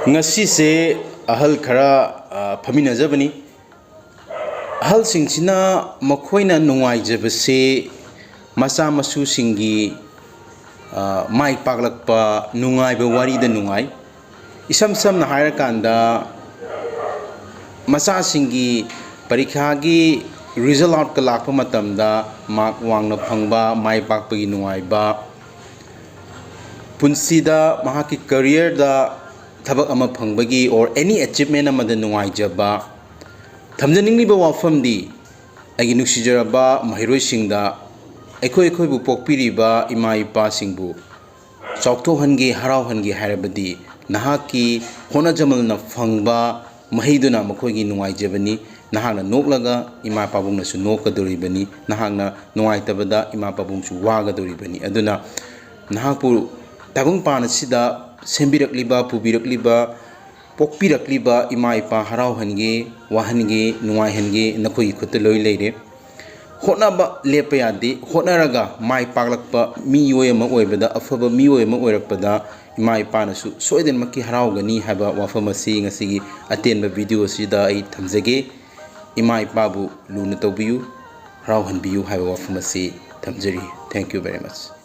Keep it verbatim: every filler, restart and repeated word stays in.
ꯉꯁꯤꯁꯦ ꯑꯍꯜ ꯈꯔ, ꯑ, ꯐꯝꯃꯤꯟꯅꯖꯕꯅꯤ꯫ ꯑꯍꯜꯁꯤꯡꯁꯤꯅ ꯃꯈꯣꯏꯅ ꯅꯨꯡꯉꯥꯏꯖꯕꯁꯦ ꯃꯆꯥ ꯃꯁꯨꯁꯤꯡꯒꯤ, ꯑ, ꯃꯥꯏ ꯄꯥꯛꯂꯛꯄ, ꯅꯨꯡꯉꯥꯏꯕ ꯋꯥꯔꯤꯗ ꯅꯨꯡꯉꯥꯏ꯫ ꯏꯁꯝ ꯁꯝꯅ ꯍꯥꯏꯔꯀꯥꯟꯗ, ꯃꯆꯥꯁꯤꯡꯒꯤ ꯄꯔꯤꯈꯥꯒꯤ result outꯀ ꯂꯥꯛꯄ ꯃꯇꯝꯗ mark ꯋꯥꯡꯅ ꯐꯪꯕ, ꯃꯥꯏ ꯄꯥꯛꯄꯒꯤ ꯅꯨꯡꯉꯥꯏꯕ, ꯄꯨꯟꯁꯤꯗ ꯃꯍꯥꯛꯀꯤ careerꯗ ꯊꯕꯛ ꯑꯃ ꯐꯪꯕꯒꯤ or any achievement ꯑꯃꯗ ꯅꯨꯡꯉꯥꯏꯖꯕ꯫ ꯊꯝꯖꯅꯤꯡꯂꯤꯕ ꯋꯥꯐꯝꯗꯤ, ꯑꯩꯒꯤ ꯅꯨꯡꯁꯤꯖꯔꯕ ꯃꯍꯩꯔꯣꯏꯁꯤꯡꯗ, ꯑꯩꯈꯣꯏ ꯑꯩꯈꯣꯏꯕꯨ ꯄꯣꯛꯄꯤꯔꯤꯕ ꯏꯃꯥ ꯏꯄꯥꯁꯤꯡꯕꯨ ꯆꯥꯎꯊꯣꯛꯍꯟꯒꯦ, ꯍꯔꯥꯎꯍꯟꯒꯦ ꯍꯥꯏꯔꯕꯗꯤ, ꯅꯍꯥꯛꯀꯤ ꯍꯣꯠꯅꯖꯃꯜꯅ ꯐꯪꯕ ꯃꯍꯩꯗꯨꯅ ꯃꯈꯣꯏꯒꯤ ꯅꯨꯡꯉꯥꯏꯖꯕꯅꯤ꯫ ꯅꯍꯥꯛꯅ ꯅꯣꯛꯂꯒ ꯏꯃꯥ ꯄꯥꯕꯨꯡꯅꯁꯨ ꯅꯣꯛꯀꯗꯧꯔꯤꯕꯅꯤ, ꯅꯍꯥꯛꯅ ꯅꯨꯡꯉꯥꯏꯇꯕꯗ ꯏꯃꯥ ꯄꯥꯕꯨꯡꯁꯨ ꯋꯥꯒꯗꯧꯔꯤꯕꯅꯤ꯫ ꯑꯗꯨꯅ ꯅꯍꯥꯛꯄꯨ ꯇꯥꯏꯕꯪꯄꯥꯟ ꯑꯁꯤꯗ ꯁꯦꯝꯕꯤꯔꯛꯂꯤꯕ, ꯄꯨꯕꯤꯔꯛꯂꯤꯕ, ꯄꯣꯛꯄꯤꯔꯛꯂꯤꯕ ꯏꯃꯥ ꯏꯄꯥ ꯍꯔꯥꯎꯍꯟꯒꯦ, ꯋꯥꯍꯟꯒꯦ, ꯅꯨꯡꯉꯥꯏꯍꯟꯒꯦ, ꯅꯈꯣꯏꯒꯤ ꯈꯨꯠꯇ ꯂꯣꯏ ꯂꯩꯔꯦ꯫ ꯍꯣꯠꯅꯕ ꯂꯦꯞꯄ ꯌꯥꯗꯦ꯫ ꯍꯣꯠꯅꯔꯒ ꯃꯥꯏ ꯄꯥꯛꯂꯛꯄ ꯃꯤꯑꯣꯏ ꯑꯃ ꯑꯣꯏꯕꯗ, ꯑꯐꯕ ꯃꯤꯑꯣꯏ ꯑꯃ ꯑꯣꯏꯔꯛꯄꯗ ꯏꯃꯥ ꯏꯄꯥꯅꯁꯨ ꯁꯣꯏꯗꯅꯃꯛꯀꯤ ꯍꯔꯥꯎꯒꯅꯤ ꯍꯥꯏꯕ ꯋꯥꯐꯝ ꯑꯁꯤ ꯉꯁꯤꯒꯤ ꯑꯇꯦꯟꯕ video ꯑꯁꯤꯗ ꯑꯩ ꯊꯝꯖꯒꯦ꯫ ꯏꯃꯥ ꯏꯄꯥꯕꯨ ꯂꯨꯅ ꯇꯧꯕꯤꯌꯨ, ꯍꯔꯥꯎꯍꯟꯕꯤꯌꯨ ꯍꯥꯏꯕ ꯋꯥꯐꯝ ꯑꯁꯤ ꯊꯝꯖꯔꯤ꯫ Thank you very much꯫